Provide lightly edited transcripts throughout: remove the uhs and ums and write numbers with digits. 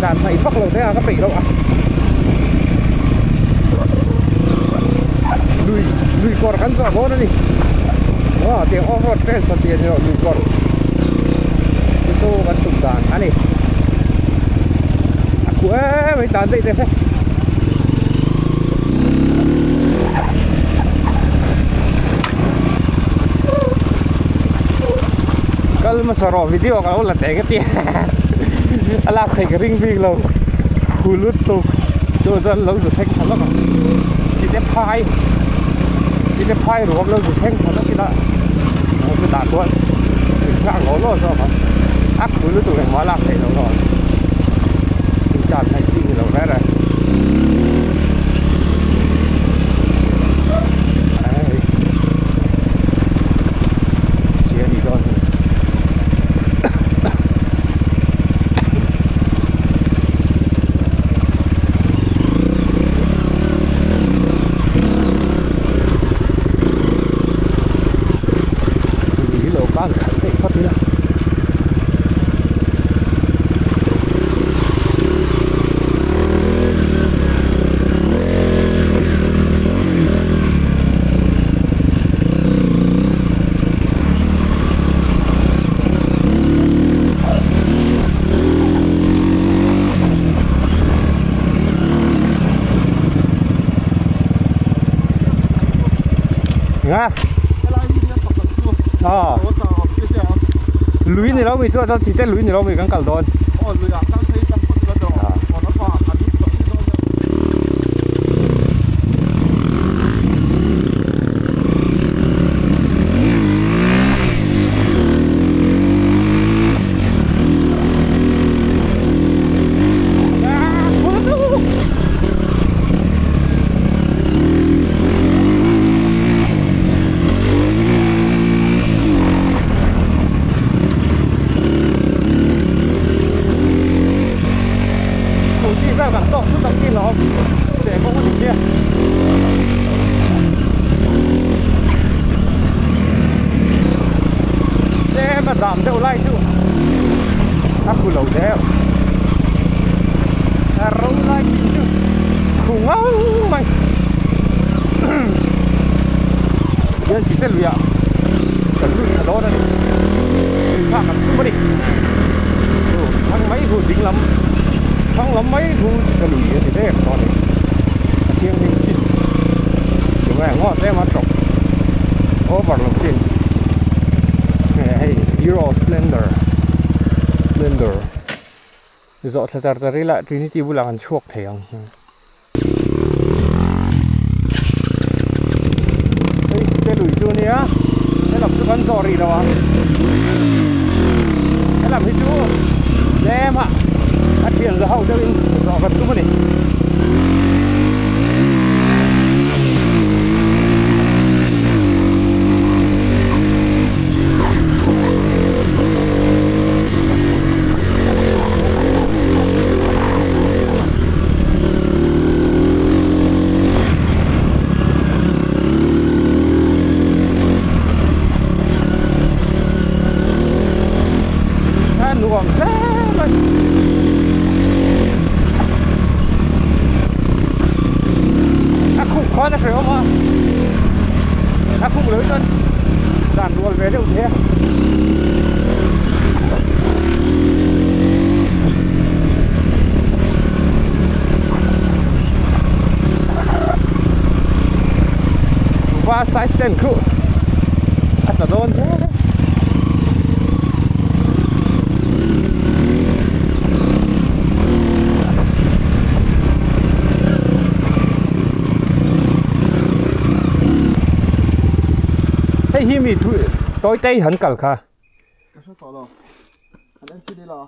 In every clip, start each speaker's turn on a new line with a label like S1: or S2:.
S1: Tlan hnaih vak lo te a ka peih loh a. Lui lui kawr kan zawh dawn a ni. Aw tiang off road trail sawn tih a ni lo lui kawr chu chu kan tum dan a ni. A khuh em mai tlan daih teh se. Kal hmasa rawh video ka lo la teh ka ti a lak theih ka ring bik lo hu lut tuk chu chuan lo zu thleng tha lawk ang chite phai chite phai ruam lo zu thleng tha lawk ila chutah chuan in nghak law law zawk ang a khu lutuk engmah lak theih loh rawh in chan hnaih chi ni lo reng reng. Nga. Ờ. Lui ni lo mi chu chuan chite lui ni lo mi kan kal dawn. Scooty vel kan tawk thut ang tih hlauhawm teh kawng a ni sia. Tlem a zam deuh lai chu a khu lo deuh. A ro lai chu khu ngang mai. Hian chi te luiah kan lut thla dawn a ni. Tui kha kan tum a ni. Chu thlang mai hu ding lam thlang lam mai hu chi te lui a ni dek tawh a ni. A thianghlim chin tunge ngawt em a tawp over lo chin hei Hero Splendor Splendor zawh thla char char ila Trinity bulah kan chhuak thei ang. Hei te lui chu ania helam chu kan zawh rih lo ang helam hi chu tlem a a thian za ho deuhin zawh kan tum a ni. A nuam hle mai a khuh khan a hrehawm a a khuh loh chuan dan rual ve deuh thei a. Va side stand khu a tla dawn zel a. Hei hi mi thu tawi te hi han kal kha.
S2: Ka hre tawh lo. An en chhin ila.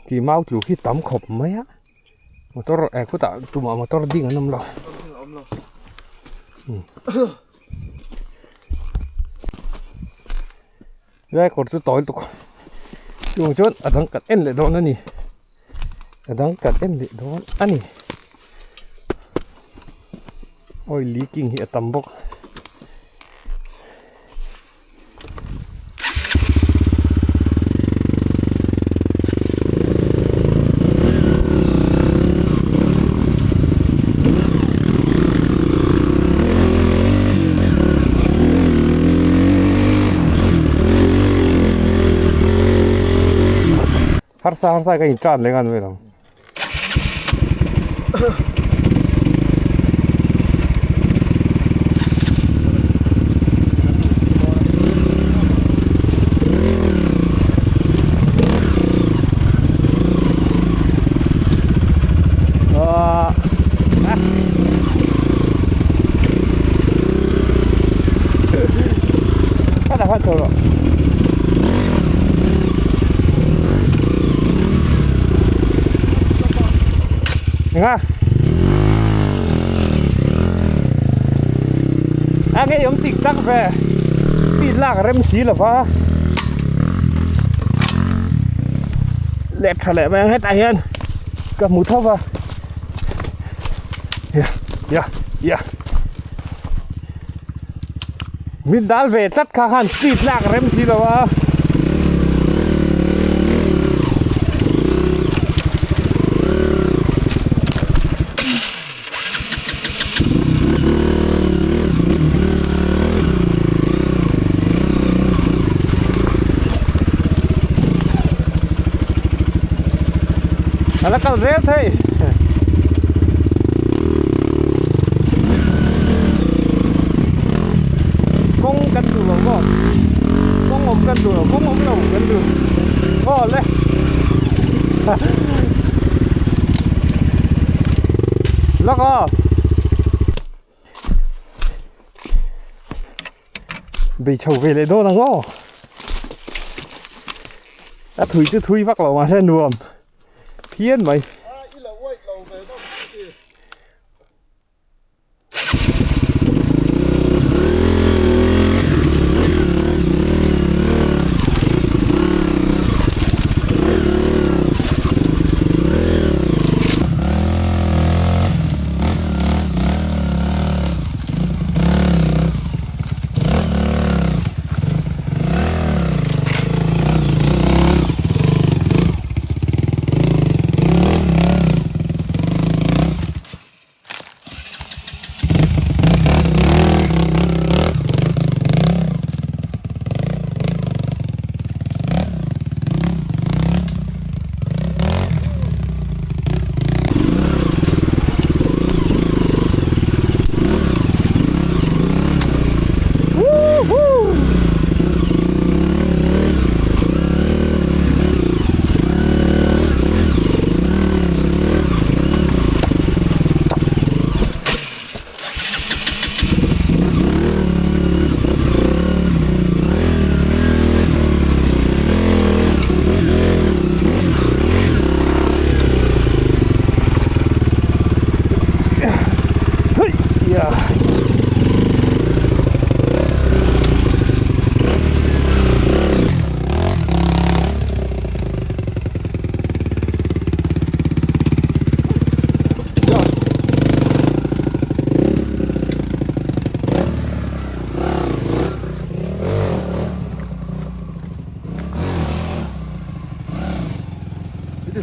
S1: Ti mau tlu khi tam khawp mai a. Motor eh khutah tumah motor ding an awm lo. Lai kawr chu tawi lutuk chung chuan a dang kan en leh dawn a ni a dang kan en leh dawn a ni oil leaking hi a tam bawk. Harsa harsa ka in tan leh ngan vel ang. Nga. A nge awm tik tak ve. Speed lak rem si lo va. Lep tha leh mai ang hetah hian ka hmu tho va. Ya ya ya. Min dal ve tlat kha khan speed lak rem si lo a. A la kal zel thei. Kawng kan duh lo maw? Kawng awm kan duh lo, kawng awm lo kan duh. Aw le. Lak aw. Bei chho ve leh dawn ang aw. A thui chu thui vak lo mahse nuam phian mai.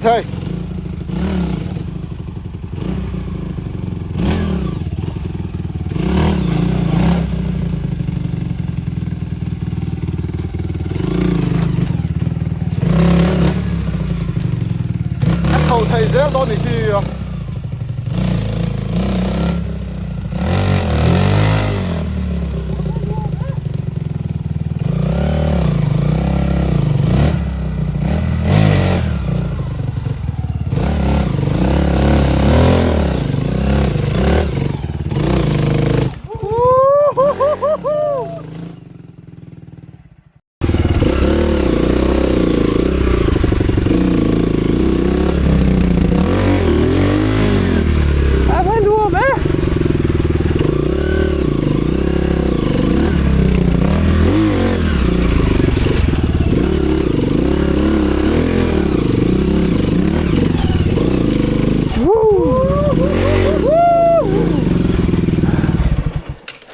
S2: Thei. A tho thei zel dawn ni khi a.
S1: A va nuam e!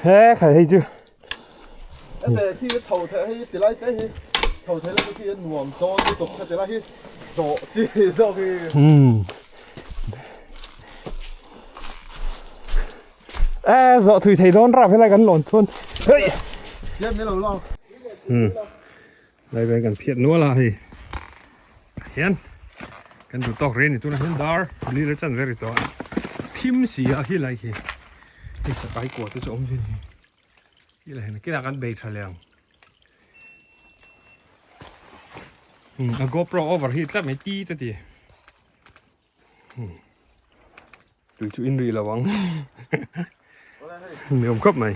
S1: He khai hei chu.
S2: Hete khi chho theih hi ti lai te hi chho theih lai te khi a nuam dawn lutuk heti lai hi zawh chi zawk hi.
S1: Umm. E zawh thui thei dawn rap helai kan lawn chuan hei.
S2: Tiam ni lo lo.
S1: Umm. Lai vel kan phiat nual a hei. Hian. Kan duh tawk rih a ni tunah hian dar li la chan ve ri tawh a thim si a khi lai khi hei chakai kua te chu a awm zin hi khi lai hian kinah kan bei tha leh ang umm a gopro over hi tlat mai ti te ti umm tui chu in rih lo ang ni awm khawp mai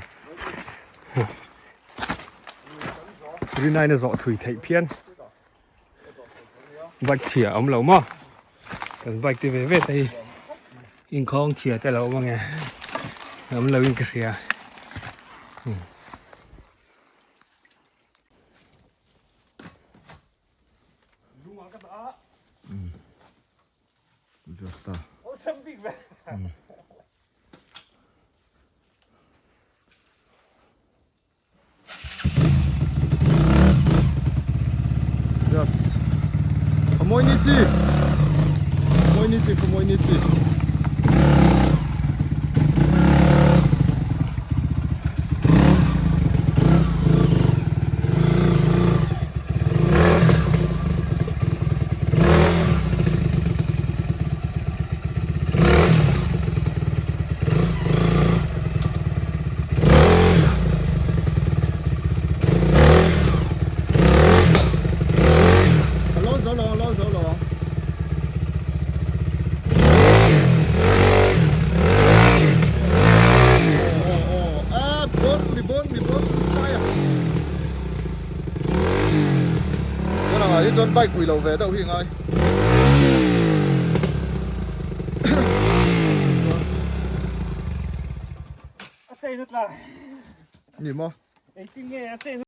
S1: rinai na zawh thui theih phian. Bike chhia a awm lo maw kan bike te ve ve te hi inkhawng chhia te a lo awm ange a awm lo in ka hria
S2: Yes. Khaw ni chi. Khaw ni chi, khaw ni chi. Bike pui lo ve deuh hi ngai.
S1: A chei na tla.
S2: Ni maw?
S1: Engtin nge a chei na.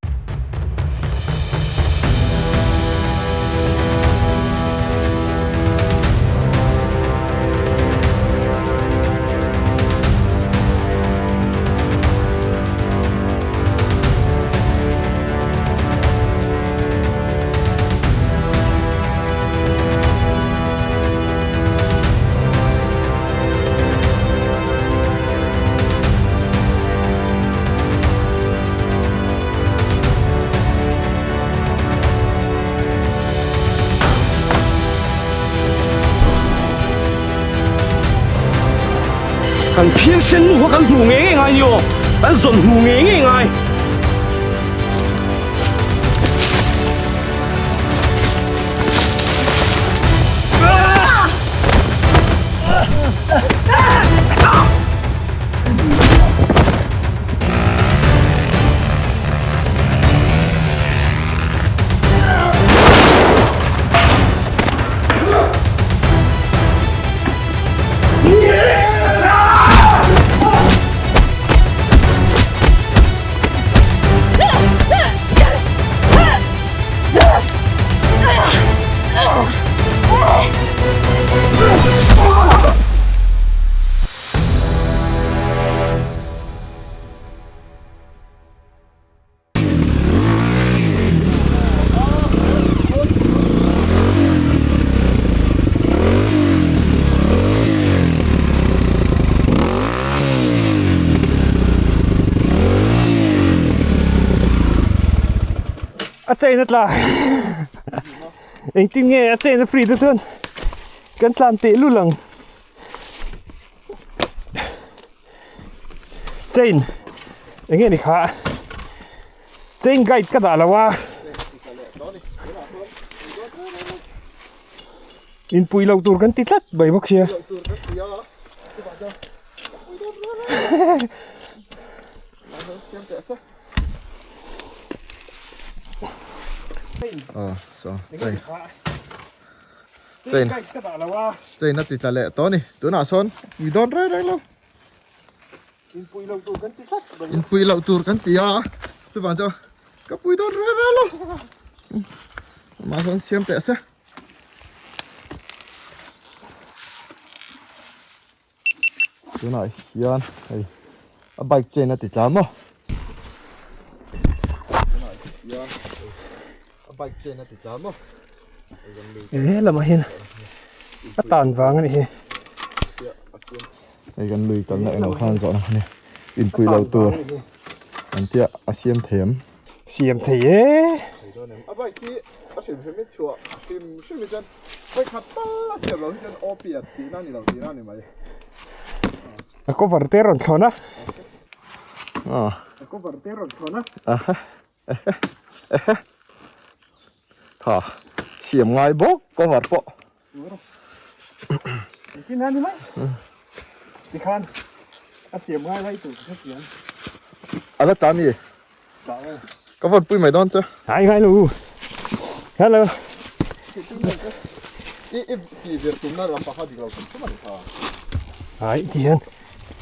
S1: Kan phiangsen nu kha kan hmu ngei ngei ngai ni aw, kan zawn hmu ngei ngei ngai. A chain a tla engtin nge a chain a free te chuan kan tlan teh lul ang chain enge ni kha chain guide ka dah lo a inpui loh tur kan ti tlat mai bawk sia.
S2: Chain chain a ti tla leh tawh a ni tunah sawn ui dawn reng reng lo inpui loh tur kan ti a chuvang chuan ka pui dawn reng reng lo amah sawn siam teh se. Tunah hian hei a bike chain a ti tla maw tunah hian hei a bike chain a ti tla maw
S1: he lamah hian a tan vang a ni hi
S2: hei kan lui kalna englo khan zawhna a ni inpui lo tur an tia a siam thei ang
S1: siam thei e. dawn em?
S2: A bike hi a hrim hrim in chhuah hrim hrim hi chuan vawikhat tal a siam loh hi chuan OP a tihna a ni lo tihna a ni mai.
S1: A cover te rawn thlawn a. A cover te rawn thlawn a.
S2: Aha ehe ehe tha siam ngai bawk cover pawh.
S1: Engtin a ni mai? Tikhan a siam ngai lai tur ka hriat.
S2: A la ta mi?
S1: Ta e.
S2: Ka vawn pui mai dawn che.
S1: Ai ngai lo. Hello.
S2: I i ti vir tumna lam pakhat dik lo tum tum a ni kha.
S1: Ai ti hian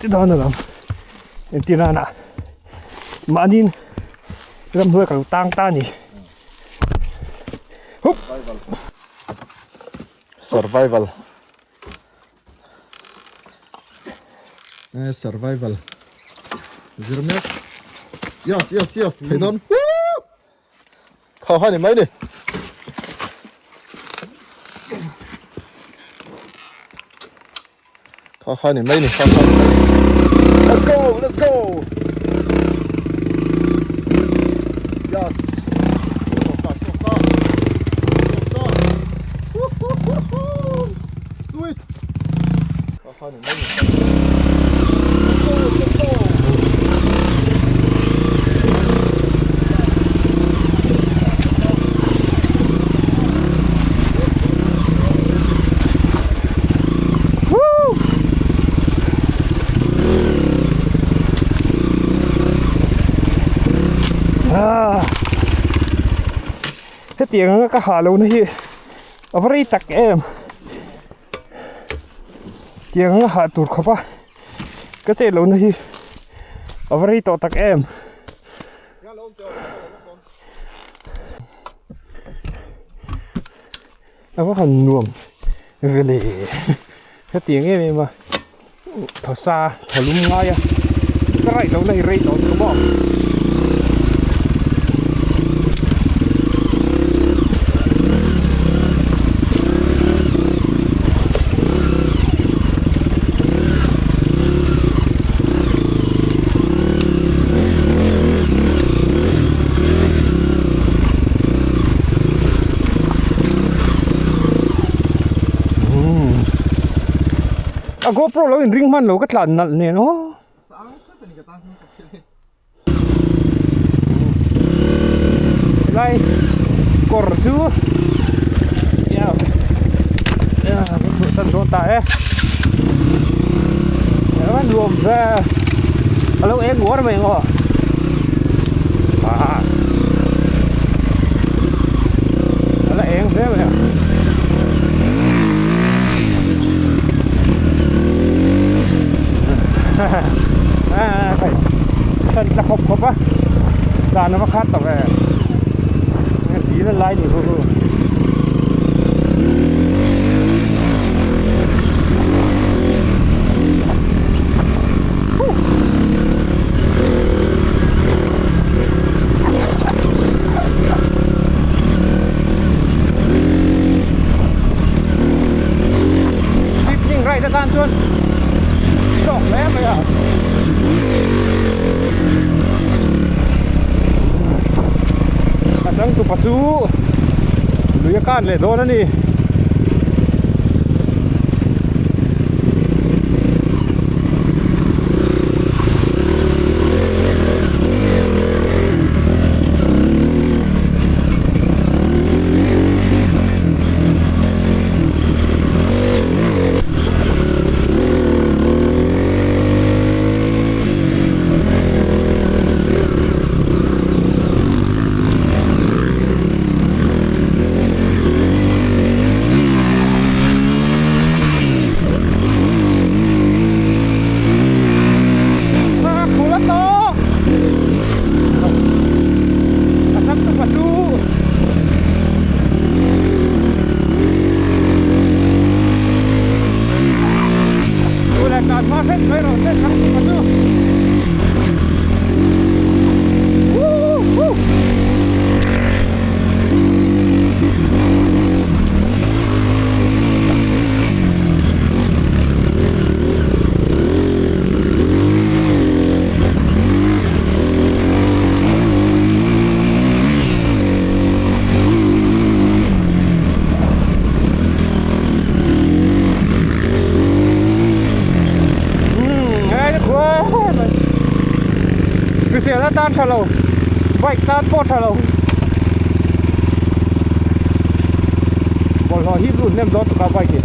S1: ti dawn a lam. Engtin a mahni ramhnuai ka lo tang ta a ni. Hup.
S2: Survival. Eh, survival. Zir mek. Yes, yes, yes. Thei dawn. Kha ha ni mai ni. Kha kha ni mai ni, kha kha ni mai ni. Let's go, let's go. Yes. Chhuak ta, chhuak ta. Chhuak ta. Sweet. Kha kha ni mai ni. Let's go, let's go.
S1: Hetiang anga ka ha lo na hi a va rei tak em tiang anga ha tur khawp a ka chet lo na hi a va rei tawh tak em. A va han nuam vele hetiang em em a thaw sa thaw lum ngai a ka raih lohna hi rei tawh tawh maw. A GoPro lo in ring hman lo ka tlan nalh nen aw. Helai kawr chu kan chhuahsan dawn ta e. A nuam ve a lo eng uar mai ang aw. A la eng hle mai a. Hei tla khawp khawp a dan a va khat tawh e dil a lai ni hu hu. Evening ride atan chuan tawk hle mai a. A changtupa chu lui a kan leh dawn a ni. tan tha lo bike tan pawh tha lo bawlhhlawh hip lut hnem dawn tuk a bike in.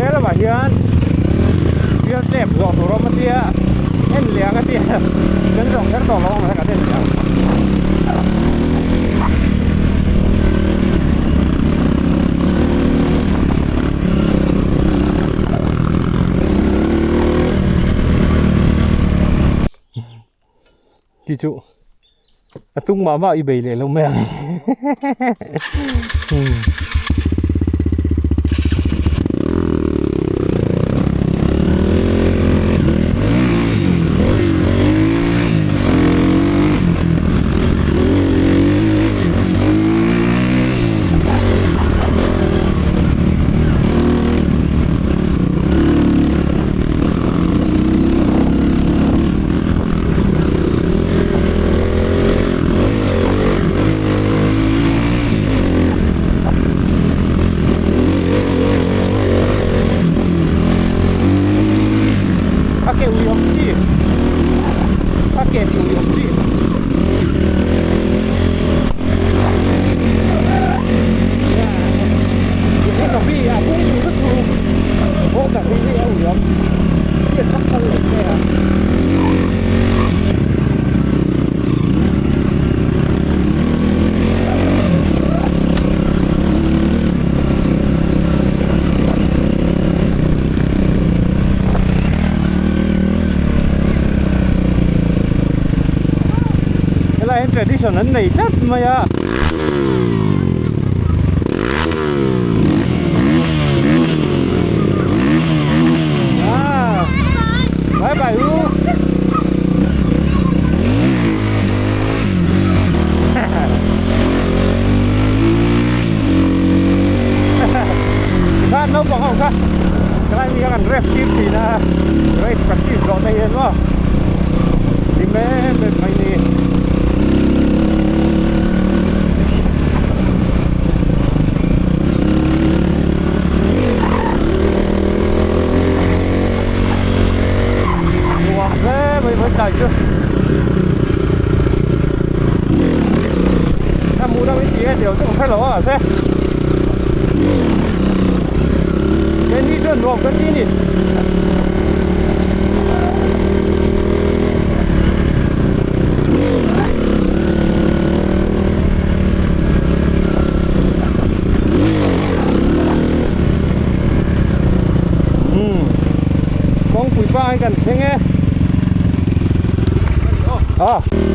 S1: He lamah hian bial tep zawh tur awm a tia en liang a tia kan zawng kher tawh lo ang kan en liang. Ti chu a tung mah mah i bei leh lo mai ang A ke ui awm chi a ke ti ui awm chi Helai hian tradition an nei tlat mai a. Bye bye u. Tikhan naupang ho kha helai mi hian an ref tir thin a race practice zawh te hian maw hlim em em mai ni. Nuam hle mai mai tlai chu a hmuh deuh in ti e tih lo chu ka hre lo a mahse. Nuam kan ti a ni. Umm kawngpui pa hi kan thleng e. Ah.